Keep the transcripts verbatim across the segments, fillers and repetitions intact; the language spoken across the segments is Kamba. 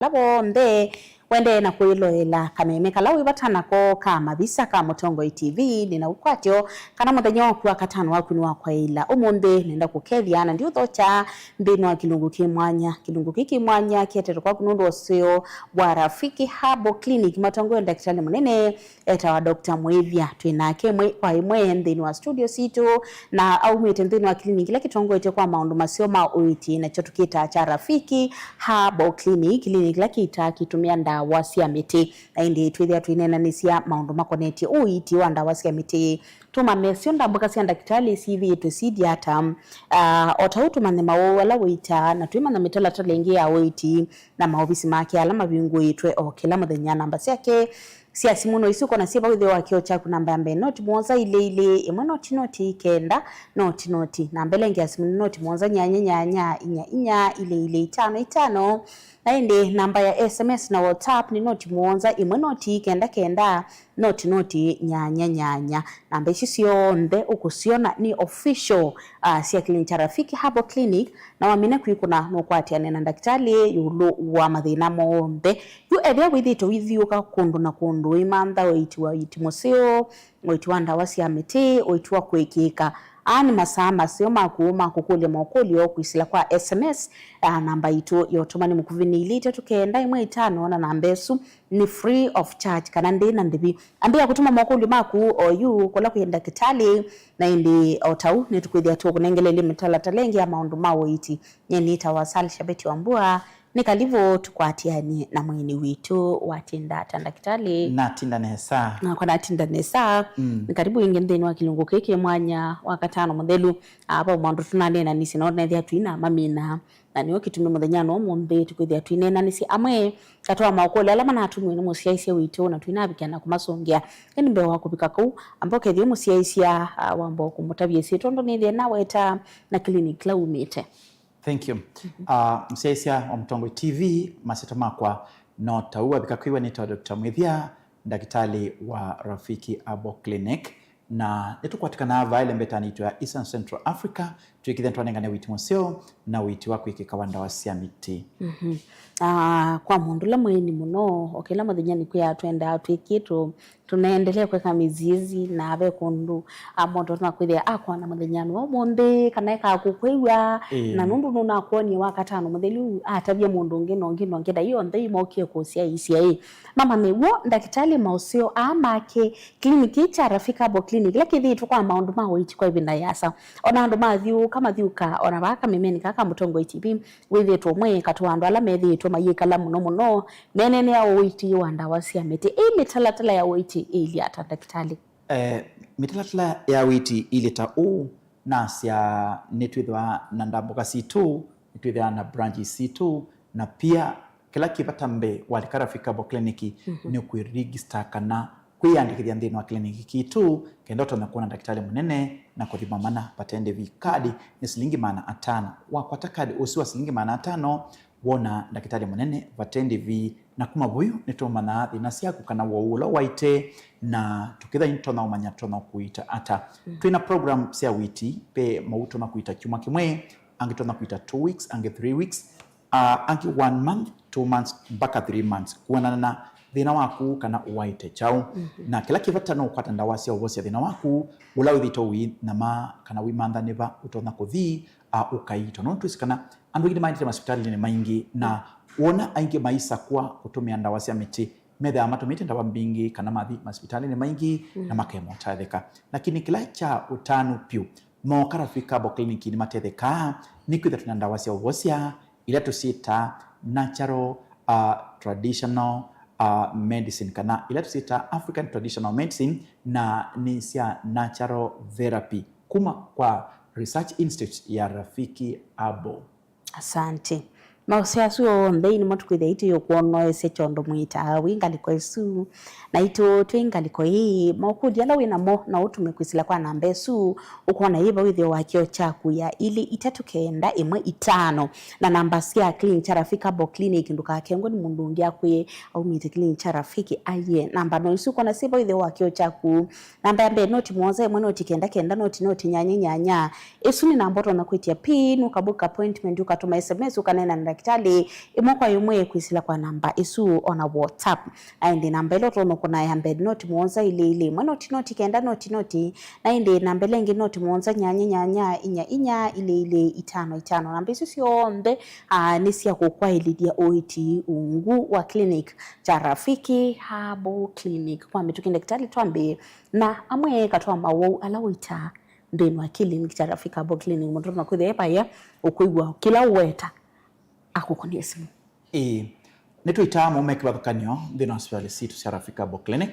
ala vonthe wendee na kwĩloela kameme kala wĩ vata nako ka mavisa ka Mũtongoi T V. Nĩ na ũkwatyo kana mũthenya waku wa katano waku nĩ wa kwaĩla. Ũmũnthĩ nenda kũkethya na ndiũthokya nthĩnĩ wa kĩlungu kĩ mwanya. Kĩlungu kĩĩ kĩ mwanya kĩetetwe kwaku nũndũ wa ũseo wa Rafiki Herbal Clinic matongoe ndakĩtalĩ mũnene etawa Doctor Mwĩthya. Twĩ nake ĩmwe kwa ĩmwe nthĩnĩ wa studio sitũ, na aumĩte nthĩnĩ wa clinic ĩla kĩtongoetye kwa maũndũ maseo ma ũiiti, nakyo tũkĩtaa kya Rafiki Herbal Clinic, clinic ĩla kĩitaa kĩtũmĩa ndawa sya mĩtĩ. Na ĩndĩ twĩthĩa twĩneenanĩsya maũndũ makonetye ũiiti wa ndawa sya mĩtĩ. Tũmanye syo ndambũka sya ndakĩtalĩ syĩthĩĩtwe syĩthi ata, ah, o ta ũu tũmanye maũũ ala ũitaa, na twĩmanya mĩtalatala ĩngĩ ya ũiiti na maovisi make ala mavingũĩtwe o kĩla mũthenya. Namba syake sya simũ no isu ũkona syĩ vau ĩtheo wa kĩoo kyaku. Namba ya mbee noti mũonza ilĩ ilĩ ĩmwe noti noti kenda noti noti. Namba ĩla ĩngĩ ya simũ nĩ noti mũonza nyanya nyanya inya inya ilĩ ilĩ itano itano. Na ĩndĩ namba ya S M S na WhatsApp nĩ noti mũonza ĩmwe noti kenda kenda noti noti nyanya nyanya. Namba ici syonthe ũkũsyona nĩ official, ah, sya clinic kya Rafiki Herbal Clinic, na wamina kwĩkũna nũkwatĩane na ndakĩtalĩ ĩũlũ wa mathĩna monthe. Yu ethĩa wĩthĩĩtwe ũithiũũka kũndũ na kũndũ ũimantha ũiiti wa ũiiti mũseo, ũiiti wa ndawa sya mĩtĩ, ũiiti wa kũĩkĩĩka, aa nĩ masaa maseo maku ma kũkũlya mokũlyo kwĩsĩla kwa S M S, ah, namba itũ ya ũtũmani mũkuvĩ nĩ ilĩ itatũ kenda ĩmwe itano, na namba ĩsu nĩ free of charge kana ndĩ na ndĩvi. Ambĩĩa kũtũma mokũlyo maku oyu kũla kwĩ ndakĩtalĩ, na ĩndĩ o ta ũu nĩtũkwĩthĩa tũkũnengeleile mĩtalatala ĩngĩ ya maũndũ ma ũiiti. Nyie nĩtawa Sal Shabeti Wambua. Nĩ kalivu tũkwatĩanĩe na mwĩĩni witũ. Watinda ata ndakĩtalĩ? Natinda nesa. Nakwa natinda nesa. Mm. Nĩ kalivu ĩngĩ nthĩnĩ wa kĩlungu kĩĩ kĩ mwanya wa katano mũthelu. Aa, vau maũndũ tũnaneenanisye na ũnethĩa twĩna mamina. Na nĩyo kĩtumi mũthenyanĩ wa ũmũnthĩ tũkwĩthĩa twĩneenanĩsye amwe katĩ wa maũkũlyo ala manatũmiwe nĩ mũsyaĩĩsya witũ na twĩnavikĩa na kũmasũngĩa. Ĩndĩ mbee wa kũvika kũu, amba ũkethĩa mũsyaĩĩsya, ah, wamba kũmũtavya ĩsyĩtwa, tondũ nĩthĩa naweta na clinic ĩla umĩte. Thank you. Mhm. Ah, mũsyaĩĩsya wa Mũtongoi T V, masyĩtwa makwa no ta ũu wavika kwĩw'a nĩtawa Doctor Mwĩthya, ndakĩtalĩ wa Rafiki Herbal Clinic. Na nĩtũkwatĩkanaa vaa ĩlembetanĩ yitũ ya Eastern Central Africa, twĩkĩthya nĩtwanengane ũiiti mũseo na ũiiti wa kwĩkĩka wa ndawa sya mĩtĩ. Mhm. Ah, kwa mũndũ ũla mwĩĩni mũno, o kĩla mũthenya nĩkwĩa twendaa twĩkĩtwe, tũnaendelea kwĩka mĩzizi, na ve kũndũ, ah, mũndũ na kwĩthĩa akwana mũthenyanĩ wa ũmũnthĩ, kana ekaa kũkwĩw'a, ĩĩ, na nũndũ nũnakwonie wa katano mũthelu, atavya mũndũ ũngĩ na ũngĩ na ũngĩ, na ionthe imokie kũsyaĩĩsya ĩ. Mama nĩw'o, ndakĩtalĩ maũseo aa make, clinic ĩĩ kya Rafiki Herbal Clinic, kĩla kĩthĩĩtwe kwa maũndũ ma ũiiti kwa ĩvinda yasa. Ona andũ mathyũũka, mathyũka, ona vaa kamemeni kaa ka Mũtongoi T V, wĩthĩĩtwe ũmwe katĩ wa andũ ala methĩĩtwe mayĩkala mũno mũno meneenea ũiiti wa ndawa sya mĩtĩ. Ĩ mĩtalatala ya ũiiti ĩilyĩ ata, ndakĩtalĩ? Eh, mĩtalatala ya ũiiti ĩilyĩ ta ũũ, nasya nĩtwĩthĩawa na ndambũka sitũ, nĩtwĩthĩawa na branches sitũ, na pia kĩla kĩ vata mbee walika Rafiki Herbal Clinic, mhm, nĩ kwĩ register kana kwĩyandĩkĩthya nthĩnĩ wa clinic kitũ, kenda ũtonya kwona ndakĩtalĩ mũnene na kũthima mana vate ndĩvi. Kadi nĩ silingi maana atano. Wakwata kadi ũsu wa silingi maana atano, wona ndakĩtalĩ mũnene vate ndĩvi, na kuma vau nĩtũmanyaa thĩna syaku kana woo ũla waĩte, na tũkĩtha nĩtũtonya ũmanya tũtonya kũita ata. Mm. Twĩna program sya ũiiti, ve mowau tũtonya kũita kyumwa kĩmwe, angĩ tũtonya kũita two weeks, angĩ three weeks, ah, angĩ one month, two months, mpaka three months, kũanana na thĩna waku kana ũwaĩte kyaũ. Mhm. Na kĩla kĩ vata no ũkwata ndawa sya ũvosya thĩna waku ũla wĩthĩĩtwe ũinyama kana wĩmantha nĩ va ũtonya kũthi, ah, ũkaiitwa. Nũndũ twĩsĩ kana andũ aingĩ nĩmaendete masivitalĩnĩ maingĩ, na wona aingĩ maisakũa kũtũmĩa ndawa sya mĩtĩ, methĩawa matũmĩte ndawa mbingĩ kana mathi masivitalĩnĩ maingĩ, mm, na makema ũtetheka. Lakini kĩla kya ũtanu vyũ, mooka Rafiki Herbal Clinic nĩmatethekaa, nĩkwĩthĩwa twĩna ndawa sya ũvosya, ila tũsyĩtaa natural, uh, traditional, uh, medicine, kana ila tũsyĩtaa African traditional medicine, na nĩ sya natural therapy kuma kwa Research Institute ya Rafiki Herbal. Asante. Maũseo asu onthe nĩmo tũkwĩthĩa itũyũkwonoesya kyondo mwĩtaa wĩ ngalĩko ĩsu. Naitũ twĩ ngalĩko ĩĩ, mokũlyo ala wĩ namo no ũtũme kwĩsĩla kwa namba ĩsu ũkwona yĩ vau ĩtheo wa kĩoo kyaku ya ilĩ itatũ kenda ĩmwe itano. Na namba sya clinic kya Rafiki Herbal Clinic, ndũkakengwe nĩ mũndũ ũngĩ akwĩe aumĩte clinic kya Rafiki aiee. Namba no isu ũkwona syĩ vau ĩtheo wa kĩoo kyaku. Namba ya mbee noti mũonza ĩmwe noti kenda kenda noti noti nyanya nyanya. Ĩsu nĩ namba ũtonya kwĩtya pin, ũkabook appointment, ũkatũma S M S, ũkaneena na ndakĩtalĩ ĩmwe kwa ĩmwe kwĩsĩla kwa namba ĩsu ona WhatsApp. Na ĩndĩ namba ĩla ũtonya kũna ya mbee noti mũonza ilĩ ilĩ ĩmwe noti noti kenda noti noti, na ĩndĩ namba ĩla ĩngĩ noti mũonza nyanya nyanya inya inya ilĩ ilĩ itano itano. Namba isu syonthe, ah, nĩ sya kũkwaĩlĩlya ũiiti ungu wa clinic kya Rafiki Herbal Clinic. Kwa mĩtũkĩ ndakĩtalĩ twambĩĩe na amwe katwa mawau ala ũitaa nthĩnĩ wa clinic kya Rafiki Herbal Clinic. Mũndũ no kwĩthĩa e vaĩa ũkwĩw'a kĩla ũweta akũkũnĩe simũ. Ĩĩ, nĩtũitaa maume kĩvathũkany'o nthĩnĩ wa sivitalĩ sitũ sya Rafiki Herbal Clinic,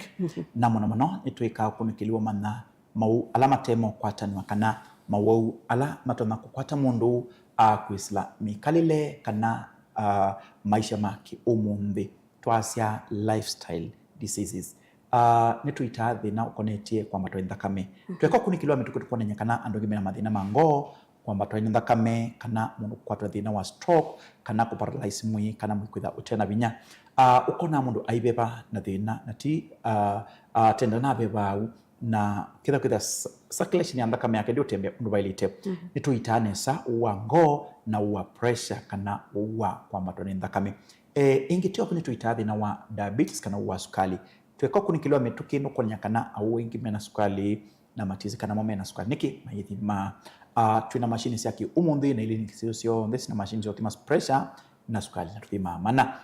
na mũno mũno nĩtwĩkaa ũkunĩkĩli wa manya mawau ala mate ma ũkwatanw'a kana mawau ala matonya kũkwata mũndũ a kwĩsĩla mĩkalĩle kana, ah, maisha ma kĩ-ũmũnthĩ, twasya lifestyle diseases. Ah, nĩtũitaa thĩna ũkonetye kwambatwa nĩ nthakame. Tweka ũkunĩkĩli wa mĩtũkĩ tũkonany'a kana andũ angĩ mena mathĩna ma ngoo, kwambatwa nĩ nthakame, kana mũndũ kũkwatwa thĩna wa stroke, kana kũparalyze mwĩĩ, kana mwĩĩ kwĩtha ũte na vinya. Ah, ũkona mũndũ aiveva na thĩna, na ti, ah, ah, tenda navevaa u, na kĩtha kwĩtha circulation ya nthakame yake ndĩũtembea ũndũ vaĩlĩte. Nĩtũitaa nesa ũu wa ngoo na ũu wa pressure kana ũu wa kwambatwa nĩ nthakame. E, ĩngĩ tyovo nĩtũitaa thĩna wa diabetes kana ũu wa sukali. Tweka ũkunĩkĩli wa mĩtũkĩ nũkwonany'a kana aũ aingĩ mena sukali na matisi kana mo mena sukali. Nĩkĩ mayĩthima? Ah, twĩna mashini sya kĩ-ũmũnthĩ na iliniki syo syonthe sina mashini sya ũthima pressure na sukali na tũthimaa mana.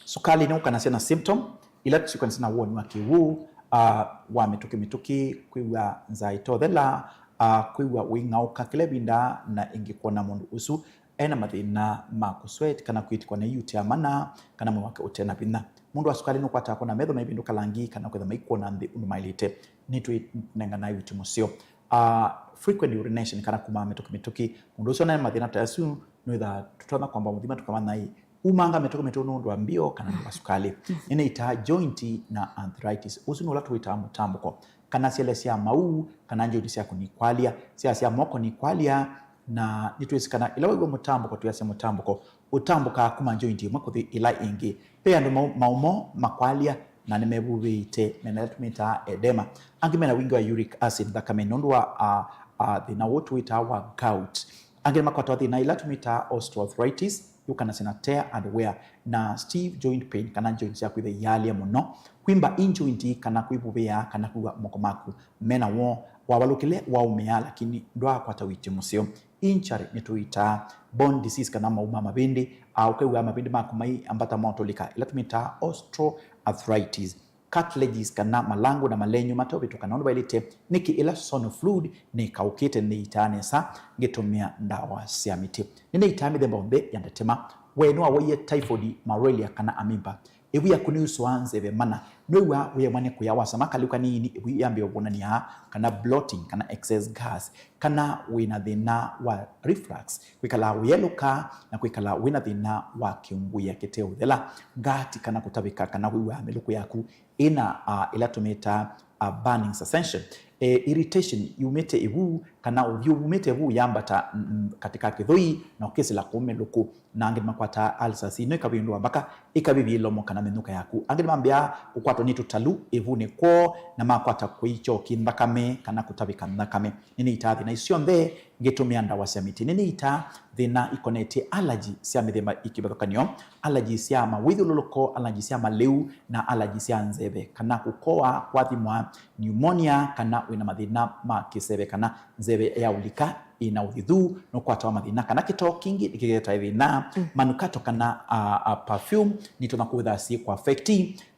Sukali nĩ ũkanasya na symptom ila syũkanasya na woni wa kĩw'ũ, ah, wa mĩtũkĩ mĩtũkĩ, kwĩw'a nzaa ĩtothela, ah, kwĩw'a ũing'aũka kĩla ĩvinda, na ĩngĩ kwona mũndũ ũsu ena mathĩna ma kũsweat kana kwĩtĩkwa na iuti ya mana kana mwĩĩ wake ũte na vinya. Mũndũ wa sukali nũkwataa kwona metho maivĩndũka langi kana kwĩtha maikwona nthĩ ũndũ maĩlĩte. Nĩtwĩnenganae iuti mũseo. Ah, frequent urination kana kumaa mĩtũkĩ mĩtũkĩ. Mũndũ ũsu ena mathĩna ta asu nĩwĩthaa tũtonya kwamba mũthima tũkamanya ĩ, umanga mĩtũkĩ mĩtũkĩ nũndũ wa mbio kana nũndũ wa sukali. Nĩnĩitaa joint na arthritis. Ũsu nĩ ũla tũwĩtaa mũtambũko. Kana syele sya mau, kana joint syaku nikwalya, syele sya moko nikwalya, na nĩtwĩsĩ kana ĩla waigua mũtambũko, twĩasya mũtambũko, ũtambũkaa kuma joint ĩmwe kũthi ĩla ĩngĩ. Ve andũ mau-, maumo makwalya na nĩmevuvĩĩte, mena ĩla tũmĩtaa edema. Angĩ mena wingĩ wa uric acid nthakame nũndũ wa, a, a, thĩna ũũ tũwĩtaa wa gout. Angĩ nĩmakwatawa thĩna ĩla tũmĩtaa osteoarthritis, yũkanasya na tear and wear, na stiff joint pain, kana joint syaku itheyaalya mũno, kwimba in joint, kana kwĩvuvĩa, kana kwĩw'a moko maku mena woo, wavalũkĩle waũmĩaa, lakini ndwaakwata wĩtyo mũseo. Injury nĩtũitaa bone disease, kana mau ma mavĩndĩ, a, ũkew'aa mavĩndĩ maku maiambata maũtũlĩka, ĩla tũmĩtaa osteoarthritis. Cartilages kana malangũ na malenyu mateũvĩtũka na ũndũ vaĩlĩte, nĩkĩ ĩla sono fluid nĩkaũkĩte nĩitaa nesa ngĩtũmĩa ndawa sya mĩtĩ. Nĩnĩitaa mĩthemba yonthe ya ndatema. We nĩwawaie typhoid, malaria kana amoeba? Ĩvu yaku nĩyusũaa nzeve mana? Nĩwĩw'aa wĩemwa nĩ kũya wasama kalĩu kanini, ĩvu yambĩĩa ũvũnanĩa, kana bloating, kana excess gas, kana wĩna thĩna wa reflux, kwĩkala ũyelũka, na kwĩkala wĩna thĩna wa kĩũngũĩa kĩteũthela, ngati, kana kũtavĩka, kana wĩw'aa mĩlũkũ yaku ĩna, ah, ĩla tũmĩtaa, ah, burning sensation. Eh, irritation yumĩte ĩvu, kana ũthyũ wumĩte ĩvu yambata, mm, mm, katĩ ka kĩthũi na ũkĩsĩla kũu mĩlũkũ. Na angĩ nĩmakwataa ulcers, ino ĩkavĩndũa mbaka ĩkavĩvya ĩlomo kana mĩnyũka yaku. Angĩ nĩmambĩaa kũkwatwa nĩ tũtalu ĩvunĩ kwoo na makwata kũikyoki nthakame kana kũtavĩka nthakame. Nĩnĩitaa thĩna isu syonthe ngĩtũmĩa ndawa sya mĩtĩ. Nĩnĩitaa thĩna ikonetye allergy sya mĩthemba ĩkĩvathũkanyo, allergy sya mawĩthyũlũlũko, allergy sya malĩu, na allergy sya nzeve, kana kũkoa kwathimwa pneumonia, kana wĩna mathĩna ma kĩseve, kana nzeve ya ũlika ĩna ũthithu, nũkwatawa mathĩna, kana kĩtoo kingĩ nĩkĩkĩletae thĩna, manukato kana, a, a, perfume nitonya kwĩtha syĩ kũ affect.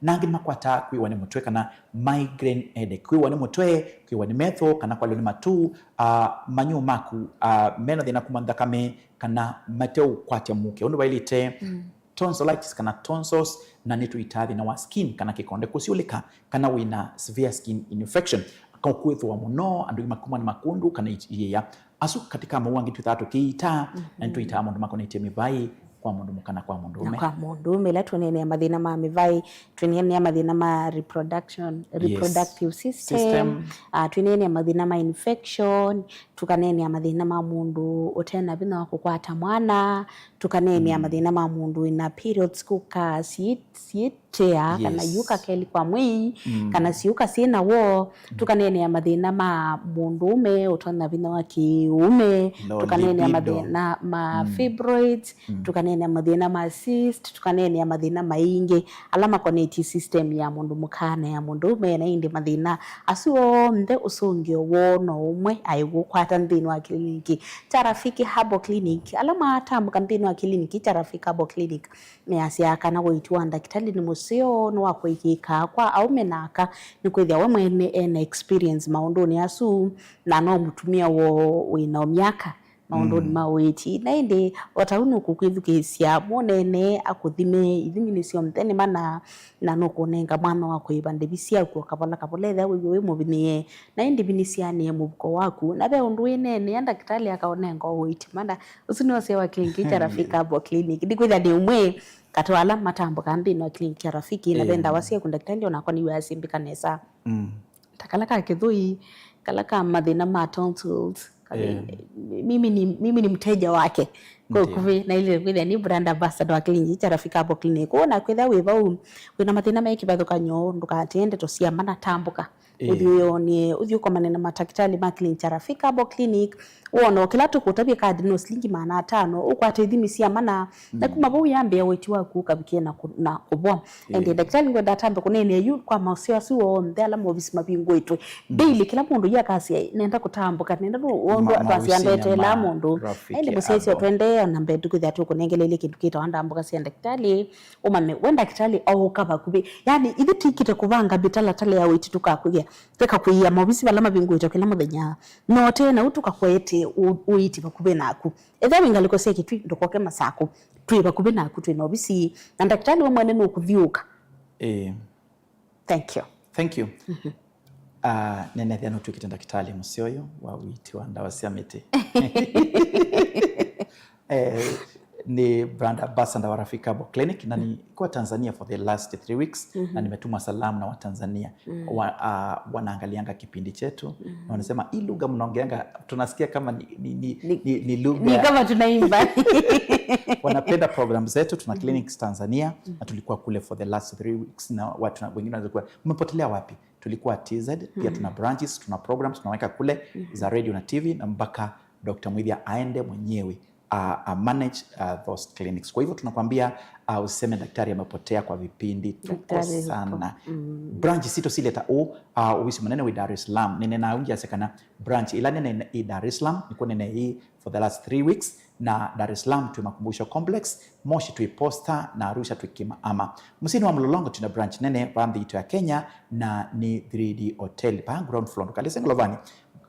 Na angĩ nĩmakwataa kwĩwa nĩ mũtwe kana migraine headache, kwĩwa nĩ mũtwe, kwĩwa nĩ metho, kana kwalwa nĩ matũ, a, manyũũ maku, a, mena thĩna kuma nthakame, kana mateũkwatya mũke ũndũ vaĩlĩte, tonsillitis kana tonsils, na nĩtũitaa thĩna wa skin kana kĩkonde kũsiũlĩka, kana wĩna severe skin infection, kana kwĩthũa mũno, andũ makumwa nĩ makũndũ kana i-, iĩya. Asu katĩ ka mau angĩ twĩthaa tũkĩitaa, na nĩtũitaa maũndũ makonetye mĩvaĩ kwa mũndũ mũka na kwa mũndũ ũme. Na kwa mũndũ ũme, ĩla tũneenea mathĩna ma mĩvaĩ, tũneenea mathĩna ma reproduction, reproductive system, ah, tũneenea mathĩna ma infection, tũkaneenea mathĩna ma mũndũ ũte na vinya wa kũkwata mwana, tũkaneenea mathĩna ma mũndũ wĩna periods kũka siĩ-, siĩtea, kana iũka kelĩ kwa mwei, kana siũka syĩ na woo, tũkaneenea mathĩna ma mũndũ ũme ũtonya vinya wa kĩũme, tũkaneenea mathĩna ma fibroids, tũkaneenea Tũkaneenea mathĩna ma cyst, tũkaneenea mathĩna maingĩ ala makonetye system ya mũndũ mũka na ya mũndũ ũme, na ĩndĩ mathĩna asu onthe ũsũngĩo woo no ũmwe, aĩ ũkwata nthĩnĩ wa kĩliniki kya Rafiki Herbal Clinic. Ala matambũka nthĩnĩ wa kĩliniki kya Rafiki Herbal Clinic measyaa kana ũiiti wa ndakĩtalĩ nĩ mũseo, nĩwakũĩkĩĩkaa kwa aũme na aka, nĩkwĩthĩa we mwene ena experience maũndũnĩ asu, na no mũtumĩa woo wĩna myaka maũndũnĩ ma ũiiti. Na ĩndĩ o ta ũu nũkũkwĩthukĩĩsya, mwonene akũthime ithiminĩ syonthe nĩ mana, na nũkũnenga mwanya wa kũĩva ndĩvi syaku o kavola kavola, ethĩwa wĩw'a wĩ mũvinĩe. Na ĩndĩ vinĩsyanĩe mũvuko waku, na ve ũndũ wĩneenea, ndakĩtalĩ akaũnenga o ũiiti mana. Ũsu nĩ ũseo wa kĩliniki kya Rafiki Herbal Clinic. Ndikwĩthĩa nĩ ũmwe katĩ wa ala matambũkaa nthĩnĩ wa kĩliniki kya Rafiki, na ve ndawa syaku ndakĩtalĩ onakwa nĩw'aa syĩmbĩka nesa. Ta kala ka kĩthũi, kala ka mathĩna ma tonsils, kala, mimi ni, mimi ni mteja wake. Kwa ũkuvĩ, na ile kwĩthĩa nĩ brand ambassador wa kĩliniki kya Rafiki Herbal Clinic. Kwoou na kwĩthĩa wĩ vau, wĩna mathĩna me kĩvathũkany'o, ndũkatĩe ndeto sya mana, tambũka. Ũthiĩ wĩyonie, ũthiĩ ũkomane na matakĩtalĩ ma kĩliniki kya Rafiki Herbal Clinic, wona o kĩla tũkũtavya kadi no silingi maana atano, ũkwate ithimi sya mana, na kuma vau yambĩa ũiiti waku ũkavikie na kũ-, na kũvoa. Ĩndĩ ndakĩtalĩ ngwenda atambe kũneenea yu kwa maũseo asu onthe ala maovisi mavingũĩtwe. Daily, kĩla mũndũ yu akasya, "Nenda kũtambũka, nenda nũ-, ũndũ twasya ndeteelaa mũndũ." Ĩndĩ mũsyaĩsyo twendee ona mbee, tũkwĩthĩa tũkũnengeleile kĩndũ kĩtawa ndambũka sya ndakĩtalĩ, ũmanye we ndakĩtalĩ aũka vakuvĩ. Yani, ithyĩ tũikĩte kũvanga mĩtalatala ya ũiiti tũkakwĩa, tũkakwĩa maovisi vala mavingũĩtwe kĩla mũthenya. No tena ũu tũkakwete ũ-, ũiiti vakuvĩ naku. Ethĩwa wĩ ngalĩko sya Kitui, ndũkoke Masakũ. Twĩ vakuvĩ naku, twĩ na ovisi, na ndakĩtalĩ we mwene nũkũthiũũka. Ĩĩ. Thank you. Thank you. Ah, nĩnethĩa nũtw'ĩkĩte ndakĩtalĩ mũseo ũyũ wa ũiiti wa ndawa sya mĩtĩ. Eh, ni brand ambassador wa Rafiki Herbal Clinic, na niko Tanzania for the last three weeks, na nimetumwa salamu na Watanzania. Wa-, ah, wanaangalianga kipindi chetu, na wanasema, "Hii lugha mnaongeanga, tunasikia kama ni, ni, ni, ni, ni lugha." Ni kama tunaimba. Wanapenda program zetu, tuna clinics Tanzania, na tulikuwa kule for the last three weeks, na watu na, wengine wanaweza kuwa, "Mmepotelea wapi?" Tulikuwa T Z, pia tuna branches, tuna programs tunaweka kule za radio na T V, na mpaka Doctor Mwithia aende mwenyewe a, a manage, uh, those clinics. Kwa hivyo tunakwambia, uh, useme daktari amepotea kwa vipindi, tuko sana. Branch sito sileta o, uh, ovisi mũnene wĩ Dar es Salaam. Nene na ungi asekana branch ila nene ĩ Dar es Salaam, niko nene hii for the last three weeks, na Dar es Salaam twĩ Makumbusho Complex, Moshi twĩ Posta, na Arusha twĩ Kimaama. Mũsyĩnĩ wa Mlolongo twĩna branch nene va nthĩ itũ ya Kenya, na nĩ three D Hotel. Pa ground floor, ndũkalĩse ngolovani.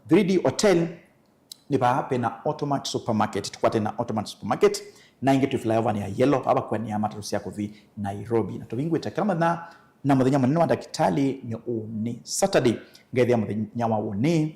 Three D Hotel nĩ vaa pena Automart Supermarket, tũkwate na Automart Supermarket, na ĩngĩ twĩ flyover ya Yellow, vaa vakuanĩa matatũ sya kũthi Nairobi. Na tũvingũĩte kĩla mũthenya, na mũthenya mũnene wa ndakĩtalĩ nĩ ũnĩ, Saturday, ngethĩa mũthenya wa ũnĩ,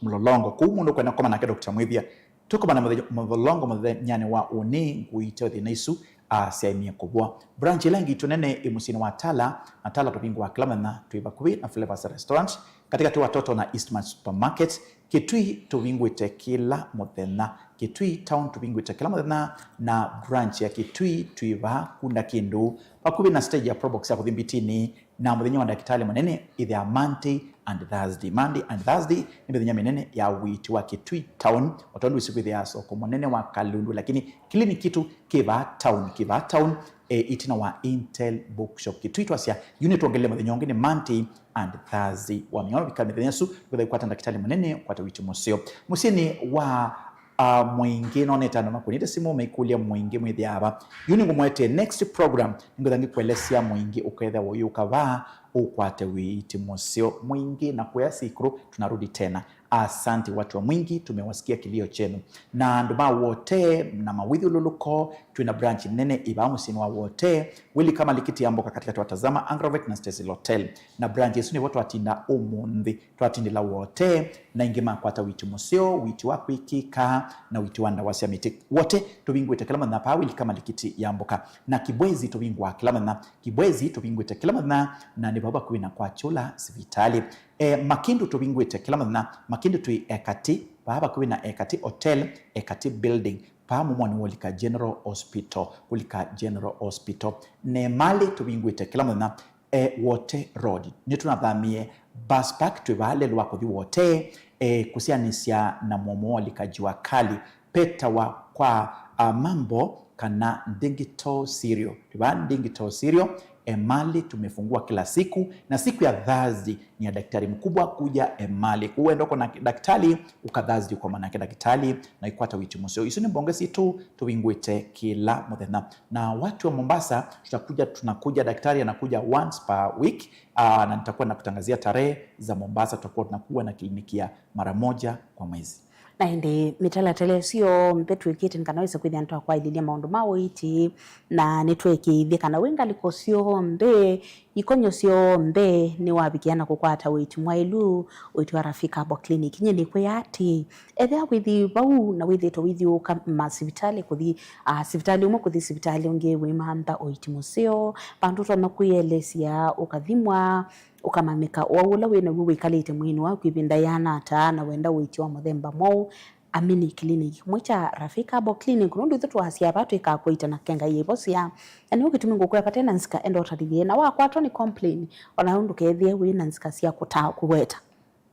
Mlolongo. Kũu mũndũ kwenda koma nake Doctor Mwĩthia, tũkomana mũthenya, Mlolongo mũthenyanĩ wa ũnĩ, ngũite thĩna isu, a, syaĩmie kũvũa. Branch ĩla ĩngĩ itũ nene ĩ mũsyĩnĩ wa Tala, na Tala tũvingũaa kĩla mũthenya, twĩ vakuvĩ na Flavors Restaurant, katĩkatĩ wa Toto na Eastmart Supermarket. Kitui tũvingũĩte kĩla mũthenya. Kitui Town tũvingũĩte kĩla mũthenya, na branch ya Kitui twĩ vaa Kunda Kĩndũ, vakuvĩ na stage ya Probox ya kũthi Mbitini, na mũthenya wa ndakĩtalĩ mũnene ĩthĩaa Monday and Thursday. Monday and Thursday nĩ mĩthenya mĩnene ya ũiiti wa Kitui Town, o tondũ wĩsĩ kwĩthĩaa soko mũnene wa Kalundu, lakini clinic kitũ kĩ vaa town, kĩ vaa town, e, ĩtina wa Intel Bookshop Kitui. Twasya, yu nĩtwongelele mũthenya ũngĩ nĩ Monday and Thursday. Wamina ũvika mĩthenya ĩsu, wĩthĩe kwata ndakĩtalĩ mũnene, kwata ũiiti mũseo. Mũsyĩnĩ wa, a, mũingĩ, nonete andũ makũnĩte simũ, maikũlya mũingĩ mwĩthĩaa va. Yu nĩngũmwetee next program, nĩngwĩtha ngĩkũelesya mũingĩ ũkethĩa ũyũka vaa, ũkwate ũiiti mũseo. Mũingĩ na kũya sikuru, tunarudi tena. Asante watu wa Mwingi, tumewasikia kilio chenu. Na andũ ma Wote na mawĩthyũlũlũko, twĩna branch nene ĩvaa mũsyĩnĩ wa Wote. Wĩlika malikiti ya mboka katikati wa Tazama, Agrovet na Cecil Hotel. Na branch ĩsu nĩvo twatinda ũmũnthĩ. Twatindĩla Wote, na ĩngĩ makwata ũiiti mũseo, ũiiti wa kwĩkĩka, na ũiiti wa ndawa sya mĩtĩ. Wote, tũvingũĩte kĩla mũthenya paa wĩlika malikiti ya mboka. Na Kibwezi tũvingũaa kĩla mũthenya. Kibwezi tũvingũĩte kĩla mũthenya, na nĩ vau vakuvĩ na kwa Kyũla sivitalĩ. E, Makindu tũvingũĩte kĩla mũthenya. Makindu twĩ Ekati, vaa vakuvĩ na Ekati Hotel, Ekati Building, vaa mũmwanĩ wa ũlika General Hospital, ũlika General Hospital. Nemali tũvingũĩte kĩla mũthenya. E, Wote Road. Nĩtũnathamie bus park twĩ vaa lelũ wa kũthi Wote, e, kũsyaanĩsya na mũomo wa ũlika Jua Kali. Petawa kwa, uh, Mambo kana Digital Cereal. Tũvaa Digital Cereal, Emali tumefungua kila siku, na siku ya Thursday ni ya daktari mkubwa kuja Emali. Kwa hiyo wenda kuona daktari, uka Thursday kwa manake daktari na ikwata wĩti mũseo. Isu nĩ mbonge sitũ tũvingũĩte kila mũthenya. Na watu wa Mombasa, tutakuja, tunakuja, daktari anakuja once per week, uh, na nitakuwa nakutangazia tarehe za Mombasa, tutakuwa tunakuwa na kliniki ya mara moja kwa mwezi. Na ĩndĩ mĩtalatala ĩsu yonthe twĩkĩte nĩ kana wĩse kwĩthĩa nĩtwakwaĩlĩlya maũndũ ma ũiiti, na nĩtweekĩĩthye kana wĩ ngalĩko syonthe, ikonyo syonthe nĩwavikĩa na kũkwata ũiiti mwaĩlu, ũiiti wa Rafik Herbal Clinic. Nyie nĩkwĩa atĩ, ethĩa wĩthi vau na wĩthĩĩtwe ũithyũũka masivitalĩ kũthi, ah, sivitalĩ ũmwe kũthi sivitalĩ ũngĩ wĩmantha ũiiti mũseo, vandũ ũtonya kwĩelesya, ũkathimwa, ũkamanyĩka ũwau ũla wĩ naw'o wĩkalĩte mwĩĩnĩ waku ĩvinda yĩana ata, na wenda ũiiti wa mũthemba mwaũ, amini clinic. Mwĩkya Rafik Herbal Clinic, nũndũ ithu twasya vaa twĩkaa kũita na kenga yĩvosya. Na nĩyo kĩtumi ngũkwĩa vate na nzika enda ũtalĩthye. Na wakwatwa nĩ complain, ona ndũkethĩe wĩ na nzika sya kũtaa kũweta.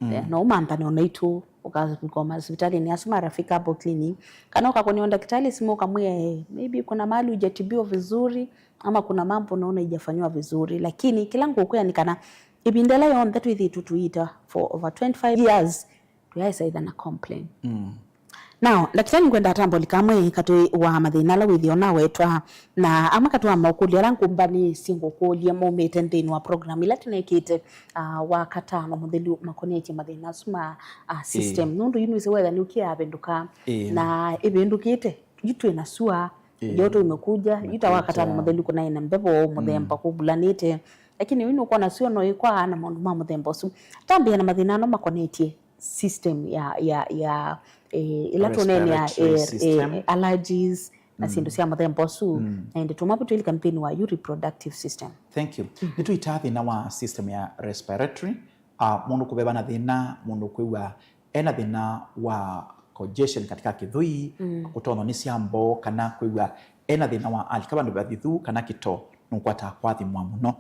Mm. Eh, no ũmanthane ona itũ, ũkakoma sivitalĩnĩ asu ma Rafik Herbal Clinic. Kana ũkakũnĩa ndakĩtalĩ simũ ũkamwĩa, eh, maybe kuna mahali hujatibiwa vizuri, ama kuna mambo unaona haijafanyiwa vizuri, lakini kĩla ngũkwĩa nĩ kana ĩvinda ĩla yonthe twĩthĩĩtwe tũiita for over twenty-five years, tũyaĩsa ĩtha na complain. Mm. Now, ndakĩtalĩ, nĩngwenda atambũlĩ kamwe katĩ wa mathĩna ala wĩthĩo nawetwa, na amwe katĩ wa maũkũlyo ala ngũmbanĩsye ngũkũlye maumĩte nthĩnĩ wa program ila tũnekĩte, ah, wa katano mũthelu makonetye mathĩna asu ma, ah, system. Ĩĩ. Nũndũ yu nĩwĩsĩ weather nĩũkĩaa vĩndũka. Ĩĩ. Na ĩvĩndũkĩte, yu twĩ na sua, Ĩĩ. Joto imekuja, yu ta wa katano mũthelu kũnaĩ na mbevo mũthemba kũvulanĩte. Lakini yu nũkwona sua no ĩkwaa na maũndũ ma mũthemba ũsu. Tambĩa na mathĩna ano makonetye system ya, ya, ya, eh, ila tũneenea, respiratory eh, system, eh, allergies, na syĩndũ sya mũthemba ũsu. Mm. Na ĩndĩ tũma tũilika nthĩnĩ wa yu reproductive system. Thank you. Mm. Nĩtũitaa thĩna wa system ya respiratory, ah, mũndũ kũveva na thĩna, mũndũ kwĩw'a ena thĩna wa congestion katika kĩthũi, mm, kũtonwa nĩ syambo, kana kwĩw'a ena thĩna wa alika vandũ vathithu, kana kĩto nũkwataa kwathimwa mũno.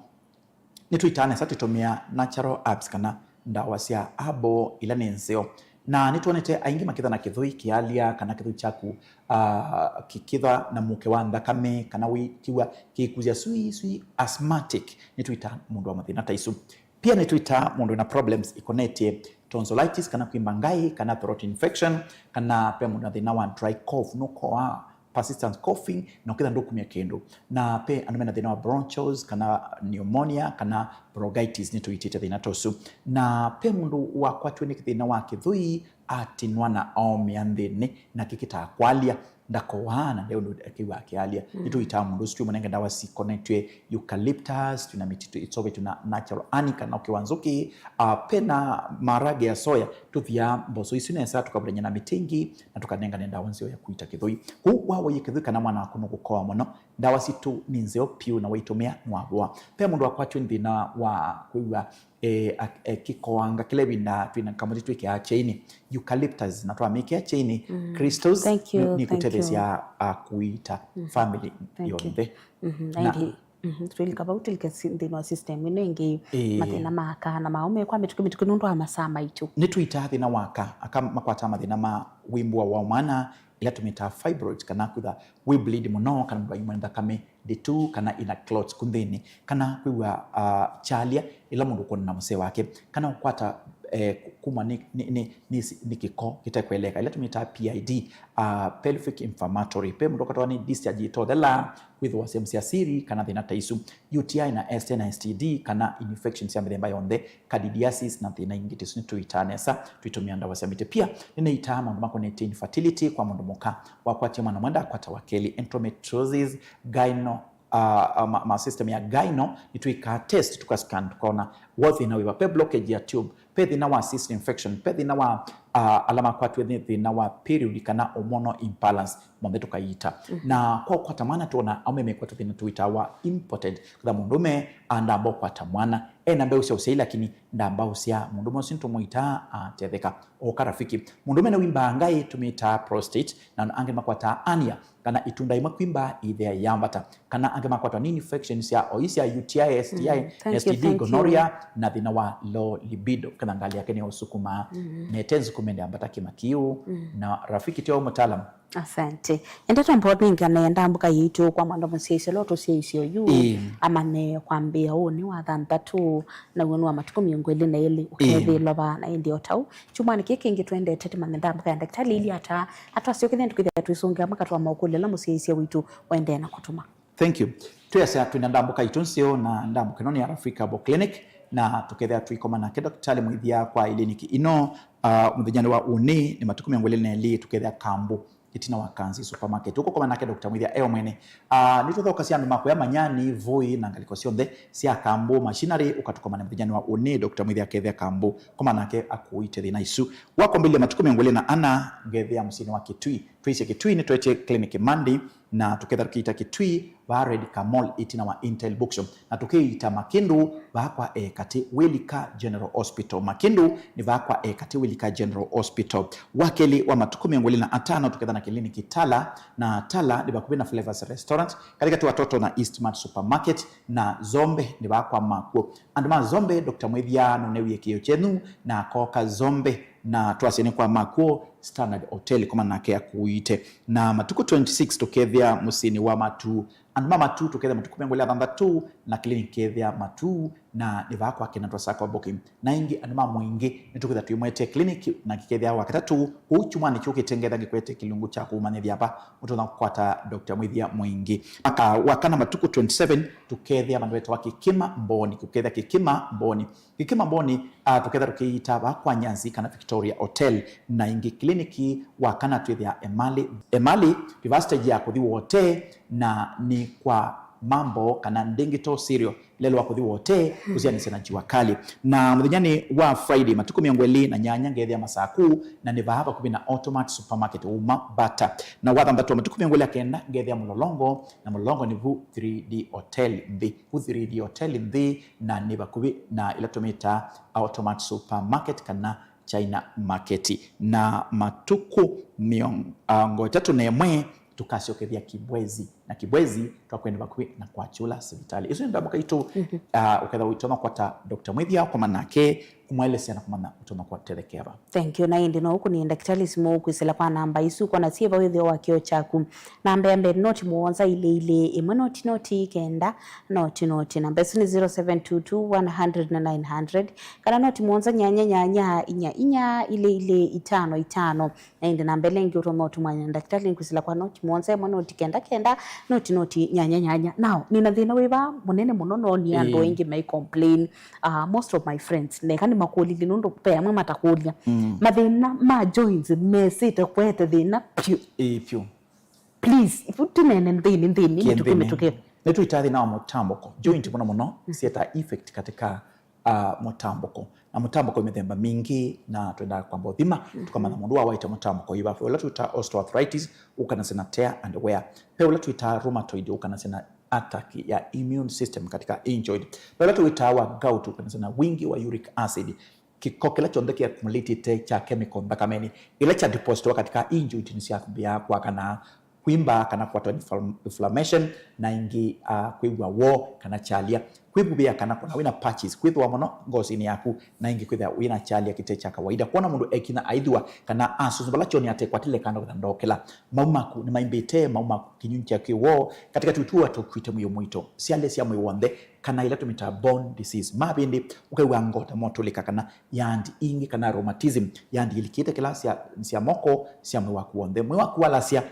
Nĩtũitaa nesa tũitũmĩa natural herbs kana ndawa sya herbal ila nĩ nzeo. Na nĩtwonete aingĩ makĩtha na kĩthũi kĩalya kana kĩthũi kyaku, ah, kĩkĩtha na mũke wa nthakame kana wĩkiw'a kĩikusya sui sui, asthmatic. Nĩtũitaa mũndũ wa mathĩna ta isu. Pia nĩtwĩtaa mũndũ wĩna problems ikonetye tonsillitis kana kwimba ngaĩ kana throat infection, kana pe mũndũ na thĩna wa dry cough, nũkoaa, persistent coughing, na ũkĩtha ndũkumya kĩndũ. Na pe andũ mena thĩna wa bronchials kana pneumonia kana bronchitis, nĩtũitĩte thĩna ta ũsu. Na pe mũndũ wakwatiwe nĩ thĩna wa kĩthũi, atinwa na aomĩa nthĩnĩ na kĩkĩtaa kwalya, ndakowaa na ndeũndũ akĩw'a akĩalya. Mm. Nĩtũitaa mũndũ ũsu twĩmũnenge ndawa sikonetw'e eucalyptus, twĩna mĩtitũ ĩtsovetw'e na natural honey kana ũkĩ wa nzũkĩ, ah, pena maharage ya soya, tũthiaa mboso isu nesa, tũkavulany'a na mĩtĩngi, na tũkanengane ndawa nzeo ya kũita kĩthũi. Kwoou wawaie kĩthũi kana mwana waku nũkũkoa mũno, ndawa sitũ nĩ nzeo piũ na waitũmĩa nĩwavoa. Pe mũndũ wakwatiwe nĩ thĩna wa kwĩw'a eh, ak-, eh, kĩkoanga kĩla ĩvinda twĩna kamũtĩ twĩkĩaa kyainĩ, eucalyptus, na twamĩkĩa kyainĩ, mm, crystals, thank you, nĩ, thank you, nĩkũtetheesya, ah, kũita, mhm, family, thank you, yonthe. Mhm, na ĩndĩ, mhm, twĩlika vau, twĩlike si-, nthĩnĩ wa system ĩno ĩngĩ, ĩĩ, mathĩna ma aka na maũme kwa mĩtũkĩ mĩtũkĩ nũndũ wa masaa maitũ. Nĩtũitaa thĩna wa aka, aka makwataa mathĩna ma wĩmbũa wa mwana, ĩla tũmĩtaa fibroid, kana kwĩtha wĩ bleed mũno, kana mũndũ aimwa nĩ nthakame ndĩtu, kana ina clots ku nthĩnĩ, kana kwĩw'a, ah, kyalya ĩla mũndũ ũkwonana na mũsee wake, kana ũkwata, eh, kuma nĩ, nĩ, nĩ, nĩ, nĩ kĩko kĩtekweleka, ĩla tũmĩtaa P I D, ah, pelvic inflammatory. Pe mũndũ ũkatwa nĩ discharge ĩtothela, kwĩthĩwa sehemu sya siri, kana thĩna ta isu, U T I na S T I na S T D, kana infection sya mĩthemba yonthe, candidiasis na thĩna ingĩ ta isu nĩtũitaa nesa tũitũmĩa ndawa sya mĩtĩ. Pia nĩnĩitaa maũndũ makonetye infertility kwa mũndũ mũka, wakwatie mwana ũmwe ndakwata wa kelĩ, endometriosis, gyno, ah, ah, ma, ma system ya gyno, nĩtwĩkaa test, tũkascan, tũkona wo thĩna wĩva, pe blockage ya tube, pe thĩna wa cyst infection, pe thĩna wa, ah, ala makwatiwe nĩ thĩna wa period kana hormonal imbalance, monthe tũkaiita. Mhm. Na kwa ũkwata mwana, twona aũme mekwatwa thĩna tũitaa wa impotent, kwĩtha mũndũme andamba ũkwata mwana, ena mbeũ sya ũsyai, lakini ndamba ũsyaa. Mũndũme ũsu nĩtũmũitaa atetheka. Oka rafiki. Mũndũme nĩwimba ngaĩ, tũmĩtaa prostate, na angĩ makwataa hernia, kana ĩtunda ĩmwe kwimba ĩthea yambata, kana angĩ makwatwa nĩ infections sya oĩ sya U T I, S T I, mm, thank you, S T D, thank you, gonorrhea, na thĩna wa low libido. kana ngalĩ yake nĩyo ũsukumaa, mm, na ĩte nzukume ndĩambata kĩma kĩu, mm, na rafiki tyo mũtaalamu. Asante. Ende twambo nengane ndambũka yitũ kwa mwana mũsyaisyo lo tũsyaisyo yu, ĩĩ, amanye kwambĩa ũnĩ wa thanthatũ na w'o nĩ wa matukũ mĩongo ĩlĩ na ĩlĩ, ĩĩ, ũkethĩĩlwa vaa na ĩndĩ o tau. Kyumwanĩ kĩĩ kĩngĩ twendete tũmanye ndambũka ya ndakĩtalĩ ili ata atwasyokethya tũkĩthĩa twĩsũngĩa makatwa maũkũlyo ala mũsyaisyo witũ waendee na kũtũma. Thank you. Twĩasya twĩna ndambũka itũ nzeo, na ndambũka ĩno nĩ ya Rafiki Herbal Clinic, na tũkethĩa tũikoma nake ndakĩtalĩ Mwĩthya kwa iliniki ino, ah, mũthenyanĩ wa ũnĩ nĩ matukũ mĩongo ĩlĩ na elĩ, tũkethĩa Kambũ ĩtina wa Kanzi Supermarket. Ũkũkoma nake Doctor Mwĩthya e o mwene. Ah, nĩtũthokasya andũ makwĩa manyani, voi na ngalĩko syonthe sya Kambũ Machinery, ũkatũkomane mũthenyanĩ wa ũnĩ, Doctor Mwĩthya akethĩa Kambũ, koma nake akũite thĩna isu. Wakwambĩlĩlya matukũ mĩongo ĩlĩ na ana, ngethĩa mũsyĩnĩ wa Kitui. Twĩsye Kitui nĩtwetye clinic Monday, na tũketha tũkĩita Kitui vaa Red Car Mall ĩtina wa Intel Bookshop, na tũkĩita Makĩndũ vaa kwa Ekatĩ Wilika General Hospital. Makĩndũ nĩ vaa kwa Ekatĩ Wilika General Hospital. Wa kelĩ wa matukũ mĩongo ĩlĩ na atano tũketha na kĩliniki Tala, na Tala nĩ vakuvĩ na Flavors Restaurant, katĩkatĩ wa Toto na Eastmart Supermarket, na Zombe nĩ vaa kwa Makuo. Andũ ma Zombe, Doctor Mwĩthya nũnewie kĩĩo kyenyu na akoka Zombe, na twasye nĩ kwa Makuo Standard Hotel, koma nake akũite. Na matukũ twenty-six tũkethĩa mũsyĩnĩ wa Matuu. Andũ ma Matuu tũkethĩa matukũ mĩongo ĩlĩ na thanthatũ na clinic kethĩa Matuu, na nĩ vaa kwake na twasakwa booking. Na ĩngĩ andũ ma Mwingĩ nĩtũkethĩa twĩmwete clinic na kĩkethĩa Wakatatũ, kũu kyumwanĩ kĩũkĩte ngetha ngĩkwete kĩlungu kya kũmanyĩthya va mũtonya kũkwata Doctor Mwĩthya Mwingĩ. Aka wakana matukũ twenty-seven tũkethĩa vandũ vetawa Kĩkĩma Mboni, kũkethĩa Kĩkĩma Mboni. Kĩkĩma Mboni, ah, tũkethĩa tũkĩita vaa kwa Nyanzi kana Victoria Hotel, na ĩngĩ kliniki wakana twĩthĩa Emali. Emali, nĩ vaa stage ya kũthi Wote, na nĩ kwa mambo kana ndĩngĩ to serial, lelo wa kũthi Wote, kũsianĩsya na Jua Kali. Na mũthenyanĩ wa Friday, matukũ mĩongo ĩlĩ na nyanya ngethĩa Masaku, na nĩ vaa vakuvĩ na Automat Supermarket uma Bata. Na wa thanthatũ, matukũ mĩongo ĩlĩ na kenda ngethĩa Mũlolongo, na Mũlolongo nĩ vu three D Hotel nthĩ. Vu three D Hotel nthĩ, na nĩ vakuvĩ na ĩla tũmĩtaa Automat Supermarket kana China Market. Na matukũ mĩongo ĩtatũ na ĩmwe tũkasyokethya Kibwezi, na Kibwezi twakwene vakuvĩ na kwa Kyũla sivitalĩ. Isu nĩ ndamũka itũ, mhm, ah, ũketha ũitonya kwata Doctor Mwĩthya, ũkoma nake, kũmwelesya na kũmanya ũtonya kũtethekea va. Thank you. Na ĩndĩ no ũkũnie ndakĩtalĩ simũ kwĩsĩla kwa namba isu, kona syĩ vau ĩtheo wa kĩo kyaku. Namba ya mbee noti mũonza ilĩ ilĩ ĩmwe noti noti kenda noti noti. Namba isu nĩ zero seven two two one hundred na nine hundred, kana noti mũonza nyanya nyanya inya inya ilĩ ilĩ itano itano. Na ĩndĩ namba ĩla ĩngĩ ũtonya ũtũmanya na ndakĩtalĩ nĩ kwĩsĩla kwa noti mũonza ĩmwe noti kenda kenda noti noti nyanya nyanya. Now, nĩna thĩna wĩva mũnene mũno, no nĩ andũ, ĩĩ, aingĩ mai complain. Uh, most of my friends, neka nĩmakũlilye nũndũ ve amwe matakũlya. Mm. Mathĩna ma joints mesĩte kwete thĩna pyũ. Ĩĩ, pyũ. Please, ivu tũnene nthĩnĩ, nthĩnĩ, mĩtũkĩ, mĩtũkĩ. Nĩtũitaa thĩna wa mũtambũko. Joint mũno mũno, mm, syĩtaa effect katika, ah, mũtambũko. Na mũtambũko ĩ mĩthemba mingĩ, na twendaa kwamba ũthima, mhm, tũkamanya mũndũ wa waĩte mũtambũko ĩva. Ve ũla twĩtaa osteoarthritis, ũkanasya na tear and wear. Ve ũla twĩtaa rheumatoid, ũkanasya na attack ya immune system katika injured. Ve ũla twĩtaa wa gout, ũkanasya na wingi wa uric acid. Kĩko kĩla kyonthe kĩ accumulated kya chemical nthakamenĩ, ĩla kya depositwa katika injured nĩsyambĩaa kwakana, kwimba kana kwatwa inflam-, inflammation, na ĩngĩ, ah, kwĩw'a woo kana kyalya, kwĩvuvĩa kana kũna wĩna patches, kwĩthũa mũno ngosinĩ yaku, na ĩngĩ kwĩthĩa wĩna kyalya kĩte kya kawaida, kwona mũndũ ekina aithua kana asusũ vala kyonĩ atekwatile kando kana ndokela. Mau maku nĩmaimbĩte, mau maku kĩnyunyi kya kĩwoo, katĩkatĩ ũtua tũkwĩte mwĩĩ mũito, syalya sya mwĩĩ w'onthe, kana ĩla tũmĩtaa bone disease. Mavĩndĩ, ũkew'a ngota motũlĩka kana yandi ingĩ kana rheumatism, yandi ilikĩte kĩla sya, sya moko, sya mwĩĩ waku w'onthe. Mwĩĩ waku walasya,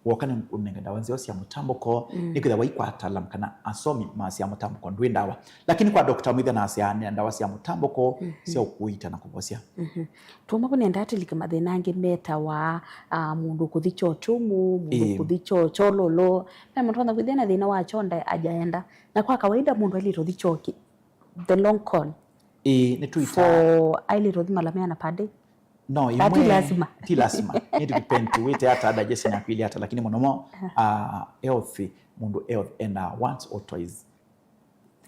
woka nĩ ũnenga ndawa nzeo sya mũtambũko, mm, nĩkwĩthĩwa wai kwa ataalam kana asomi ma sya mũtambũko ndwĩ ndawa. Lakini kwa Doctor Mwĩthya nasya nĩ ndawa sya mũtambũko, mhm, sya ũkũita na kũvosya. Mhm. Tũma vu nenda atĩlike mathĩna angĩ metawa, ah, mũndũ kũthi kyoo kyũmũ, mũndũ, ĩĩ, kũthi kyoo kyololo. Ve mũndũ ona kwĩthĩa na thĩna wa kyoo nda ajaenda. Na kwa kawaida mũndũ ailĩte ũthi kyoo kĩ, the long call. Ĩĩ, nĩtũitaa. For ailĩte ũthi mala meana per day. No, that imwe, ti lazima. Ti lazima. It depend to wĩte ata, digestion yaku ĩlĩ ata, lakini mũno mo, aha, ah, healthy, mũndũ health enda once or twice.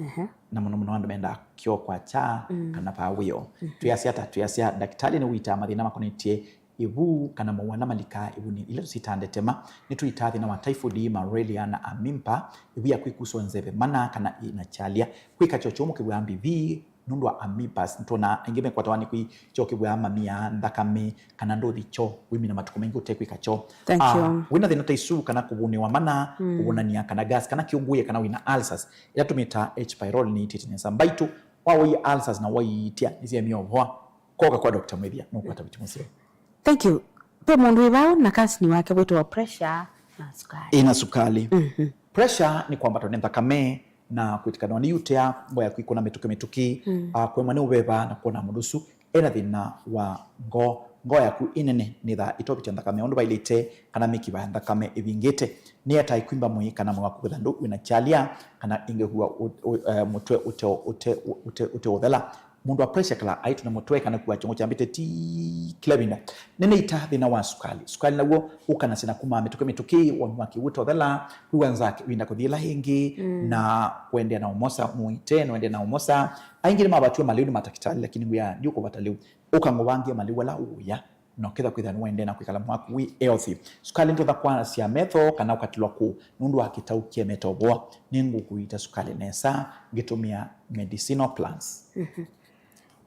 Ehe. Na mũno mũno andũ mendaa kyoo kwakya, mm, kana vaa wĩoo. Mhm. Twĩasya ata? Twĩasya ndakĩtalĩ nĩwĩtaa mathĩna makonetye ĩvu kana mowau ala malikaa ĩvunĩ, ila tũsitaa ndetema. Nĩtũitaa thĩna wa typhoid, malaria na amimpa, ĩvu ya kwĩkuswa nzeve mana kana ĩna kyalya, kwĩka kyoo kyũmũ kĩw'aa mbivi, nũndũ wa amoebas. Nĩtwonaa aingĩ mekwatawa nĩ kwĩ kyoo kĩvw'aa mamia nthakame, kana ndũthi kyoo, wĩmina matukũ maingĩ ũtekwĩka kyoo. Thank Ah, you. Wĩna thĩna ta isu, kana kũvũnĩwa mana, Mm. kũvũnania, kana gas, kana kĩũngũĩe, kana wĩna ulcers, ila tũmĩtaa H. pylori nĩitĩte nesa. Mbaitũ, wa wai ulcers na waiitya, nĩsyemie ũvoa, koka kwa Doctor Mwĩthya, nũkwata viti mũseo. Thank you. Pe mũndũ wĩ vau na kasini wake wĩtawa pressure na sukali. Ĩna sukali. Mhm. Pressure nĩ kwambatwa nĩ nthakame na kwĩtĩkanwa nĩ yutea, ngo yaku ikũna mĩtũkĩ mĩtũkĩ, Mm. ah, kũemwa nĩ ũveva na kwona mũndũ ũsu ena thĩna wa ngo. Ngo yaku ĩ nene nĩthaa ĩtovĩtya nthakame ũndũ vailĩte, kana mĩkiva ya nthakame ĩvingĩte. Nĩyetaa ĩkwimba mwĩĩ, kana mwĩĩ waku kwĩtha ndũ wĩna kyalya, kana ĩngĩ kua ũ-, ũ-, eh, mũtwe ũte, ũte, ũte, ũte ũthela. Mũndũ wa pressure kala aitũ na mũtwe kana kua kyongo kyambĩte ti kĩla vinda. Nene ita thĩna wa sukali. Sukali naw'o ũkanasya na kuma mĩtũkĩ mĩtũkĩ, woni wa kĩw'ũ tothela, kwĩw'a nzaa kĩvinda kũthi ĩla ĩngĩ, Mm. na kũendeea na ũmosa, mũite na ũendeea na ũmosa. Aingĩ nĩmavatiwe malĩu nĩ matakĩtalĩ, lakini wĩa ndiũkũvata lĩu. Ũkang'ũvangie malĩu ala ũũya, na ũketha kwĩthĩa nĩwaendee na kwĩkala mwĩĩ waku wĩ healthy. Sukali nĩtonya kwasya metho kana ũkatilwa kũũ nũndũ wa kĩtau kĩemete ũvoa. Nĩngũkũiita sukali nesa ngĩtũmĩa medicinal plants. Mhm.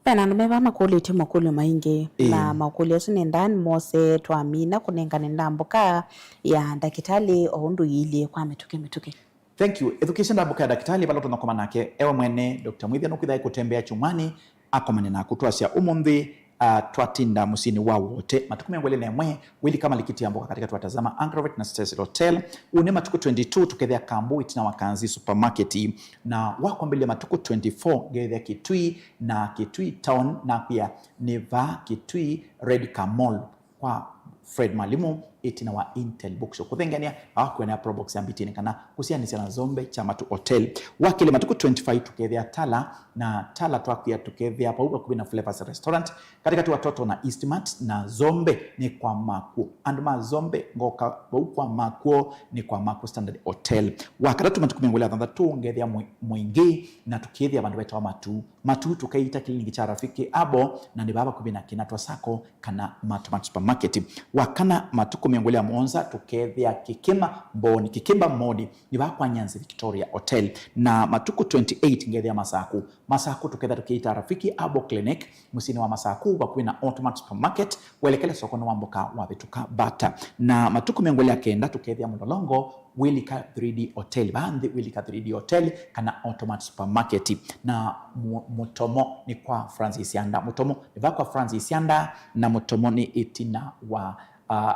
Ve na andũ me vaa makũlĩtye makũlyo maingĩ, Ĩĩ. na makũlyo asu nĩendaa nĩmose twamina kũnengane ndambũka ya ndakĩtalĩ o ũndũ iilyĩ kwa mĩtũkĩ mĩtũkĩ. Thank you. Ethukĩĩsya ndambũka ya ndakĩtalĩ vala ũtonya kũma nake ewe mwene, Doctor Mwĩthya nũkwĩtha aikũtembea kyumwanĩ, akomane naku. Twasya ũmũnthĩ, ah, twatinda mũsyĩnĩ wa Wote matukũ mĩongo ĩlĩ na ĩmwe, wĩlika malikiti ya mboka katĩkatĩ wa Tazama Agrovet na Cecil Hotel. Ũũ nĩ matukũ twenty-two tũkethĩa Kambu ĩtina wa Kanzi Supermarket, na wakwambĩlĩlya matukũ twenty-four ngethĩa Kitui na Kitui Town, nakwĩa nĩ vaa Kitui Red Car Mall kwa Fred Mwalimũ ĩtina wa Intel Bookshop. Kũthengeania, vakwĩanĩa Probox ya Mbitini kana kũsianĩsya na Zombe cha Matu Hotel. Wakĩlĩ matukũ twenty-five tũkethĩa Tala, na Tala twakwĩa tũkethĩa vau vakuvĩ na Flavors Restaurant, katĩkatĩ wa Toto na Eastmart, na Zombe nĩ kwa Makuo. Andũ ma Zombe ngoka vau kwa Makuo, nĩ kwa Makuo Standard Hotel. Wakatatũ matukũ mĩongo ĩlĩ na thanthatũ ngethĩa Mwi-, Mwingi, na tũkethĩa vandũ vetawa Matu. Matu tũkeita kĩliniki kya Rafiki Abo, na nĩ vaa vakuvĩ na Kinatwa Sacco kana Matu Matu Supermarket. Wakana matukũ mĩongo ĩlĩ na mũonza tũkethĩa Kĩkĩma Mbooni, Kĩkĩmba Modi, nĩ vaa kwa Nyanzi Victoria Hotel. Na matukũ twenty-eight ngethĩa Masaku. Masaku tũkethĩa tũkĩita Rafiki Abo Clinic, mũsyĩnĩ wa Masaku, vakuvĩ na Automat Supermarket, welekele sokonĩ wa mboka wavĩtũka Bata. Na matukũ mĩongo ĩlĩ na kenda tũkethĩa Mũlolongo, wĩlika three D Hotel, vaa nthĩ wĩlika three D Hotel kana Automat Supermarket. Na mu-, Mũtomo nĩ kwa Francis Yanda. Mũtomo nĩ vaa kwa Francis Yanda, na Mũtomo nĩ ĩtina wa, ah,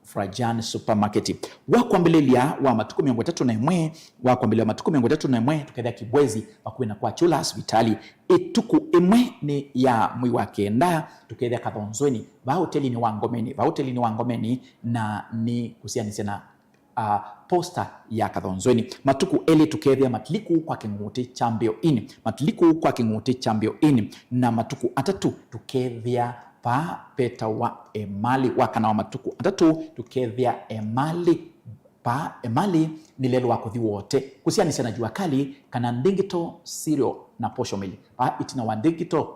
Frajan Supermarket. Wa kwambĩlĩlya wa matukũ mĩongo ĩtatũ na ĩmwe, wa kwambĩlĩlya wa matukũ mĩongo ĩtatũ na ĩmwe, tũkethĩa Kibwezi, vakuvĩ na kwa Chula Sivitali. Ĩtukũ ĩmwe nĩ ya mwei wa kenda, tũkethĩa Kathonzweni, vaa ũtelinĩ wa Ngomeni, vaa ũtelinĩ wa Ngomeni, na nĩ kũsianĩsya na, ah, posta ya Kathonzweni. Matukũ elĩ tũkethĩa Matiliku kwa Kĩng'ũtĩ kya Mbĩo Inn, Matiliku kwa Kĩng'ũtĩ kya Mbĩo Inn, na matukũ atatũ tũkethĩa vaa vetawa Emali. Wa kana wa matukũ atatũ tũkethĩa Emali, vaa Emali nĩ lelũ wa kũthi Wote, kũsianĩsya na Jua Kali kana Ndingito Cereal na Posho Mill, vaa ĩtina wa Ndingito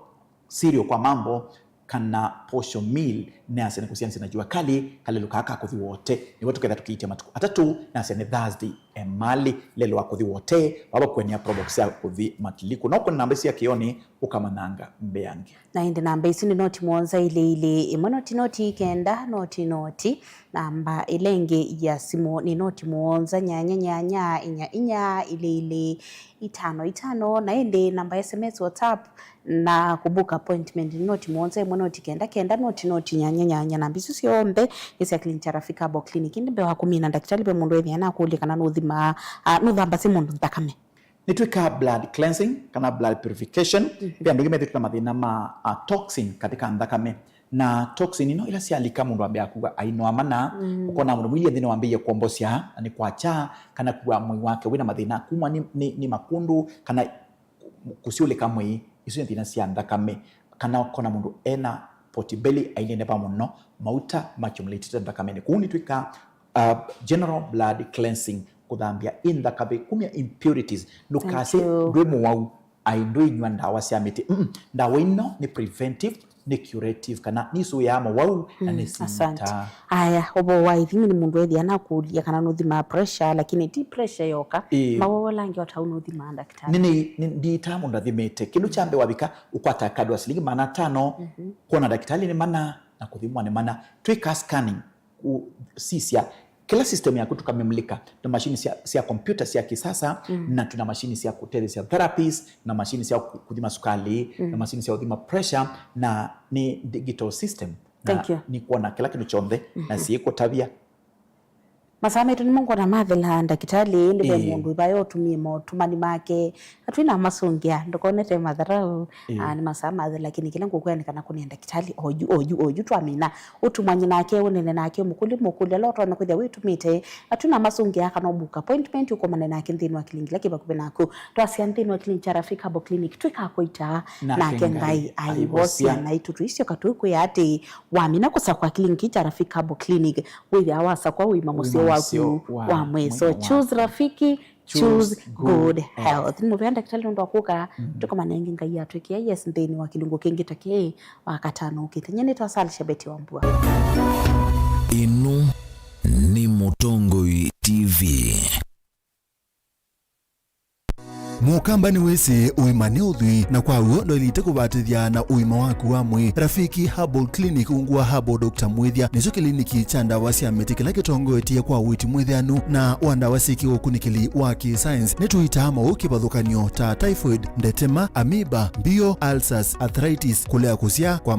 Cereal kwa Mambo kana Posho Mill, nĩasya nĩ kũsianĩsya na Jua Kali, kalelũ kaa ka kũthi Wote, nĩvo tũketha tũkĩitia matukũ atatũ, nĩasya nĩ Thursday, Emali, lelũ wa kũthi Wote, vava kũenea Probox ya kũthi Matiliku. No kũna namba cia kĩoni, ũkamanyanga mbeange. Na ĩndĩ namba isu nĩ noti mũonza ilĩ ilĩ, ĩmwe noti noti kenda, noti noti. Namba ĩla ĩngĩ ya simũ nĩ noti mũonza nyanya nyanya inya inya ilĩ ilĩ itano itano, na ĩndĩ namba ya S M S WhatsApp na kũbook appointment nĩ noti mũonza ĩmwe noti kenda kenda noti noti nyanya nyanya. Namba isu syonthe nĩ sya Clinic ya Rafiki Herbal Clinic. Ĩndĩ mbee wa kũmina ndakĩtalĩ, ve mũndũ ethĩa nakũlya kana nũthimaa, ah, nũthambasya mũndũ nthakame? Nĩtwĩkaa blood cleansing kana blood purification. Mhm. Ve andũ aingĩ methĩtwe na mathĩna ma, ah, toxin katika nthakame. Na toxin ino ila syalika mũndũ ambĩa kua ainoa mana, Mm. ũkona mũndũ mwĩlĩ nthĩnĩ wambĩie kwombosya, na nĩ kwakya, kana kua mwĩĩ wake wĩna mathĩna kumwa nĩ, nĩ, nĩ makũndũ, kana kũsyũlĩka mwĩĩ, isu nĩ thĩna sya nthakame, kana ũkona mũndũ ena potibeli aineneva mũno, mauta ma accumulated nthakameni. Kũu nĩtwĩkaa, uh, general blood cleansing, kũthambya ĩ nthakame kumya impurities. Ndũkasye Thank you. ndwĩ mũwau, ai ndwĩnywa ndawa sya mĩtĩ. Mm, ndawa ino nĩ preventive, nĩ curative, kana nĩsũĩaa mawau na Mm, asante. Nĩsinyitaa. Aya, ũvoo wa ithimi nĩ mũndũ ethĩa nakũlya kana nũthimaa pressure, lakini ti pressure yoka. Ĩĩ. Mawau ala angĩ o tau nũthimaa, ndakĩtalĩ? Nĩ, nĩ, nĩ, ndiitaa mũndũ athimĩte. Kĩndũ kya mbee wavika, ũkwataa kadi wa silingi maana atano, kwona ndakĩtalĩ nĩ mana, na kũthimwa nĩ mana. Twĩkaa scanning, kũsisya kĩla system yaku tũkamĩmulika. Tuna mashini sya, sya kompyuta sya kisasa, na tuna mashini sya kũtetheesya therapies, na mashini sya ku-, kũthima sukali, na mashini sya kũthima pressure, na nĩ digital system. Na Thank you. Nĩkwona kĩla kĩndũ kyonthe, na syĩkũtavya. Masaa maitũ nĩmo ngwona mathela, ndakĩtalĩ, ĩndĩ ve Ĩĩ. Mũndũ vaya ũtumie motũmani make, na twĩna masũngĩa, ndũkonete matharaũ. Ĩĩ. Ah, nĩ masaa mathela, lakini kĩla ngũkwĩa nĩ kana kũnĩa ndakĩtalĩ oyu, oyu, oyu twamina. Ũtumanye nake, ũnene nake, mũkũlye, mũkũlye, ala ũtonya kwĩthĩa wĩtumĩte, na twĩna masũngĩa kana ũbuka appointment ũkomane nake nthĩnĩ wa kĩlingi kĩla kĩ vakuvĩ naku. Twasya nthĩnĩ wa kĩlingi kya Rafiki Herbal Clinic, twĩkaa kũita, nake Ngai aivosya. Na itũ tũisyoka tũikwĩa atĩ, wamina kũsakwa kĩlingi kya Rafiki Herbal Clinic, wĩthĩa wasakwa ũima mũseo waku wa mwĩso. Choose Rafiki, choose good health. Nĩ mũvea ndakĩtalĩ nũndũ wa kũka, tũkomane ĩngĩ Ngai atwĩkĩa, yes, nthĩnĩ wa kĩlungu kĩngĩ ta kĩĩ, wa katano ũkĩte. Nyie nĩtwa Salisha Betty Wambua. Ĩno nĩ Mũtongoi T V. Mũkamba nĩwĩsĩ ũima nĩ ũthwii, na kwa w'o ndwaĩlĩte kũvatĩthya na ũima waku wa mwĩĩ. Rafiki Herbal Clinic ungu wa Herbal Doctor Mwĩthya nĩkyo kĩliniki kya ndawa sya mĩtĩ kĩla kĩtongoetye kwa ũiiti mwĩthĩanu na wa ndawa syĩ kĩũkunĩkĩli wa kĩ-science. Nĩtũitaa maũũ kĩvathũkany'o ta typhoid, ndetema, amoeba, mbio, ulcers, arthritis, kũlea kũsyaa kwa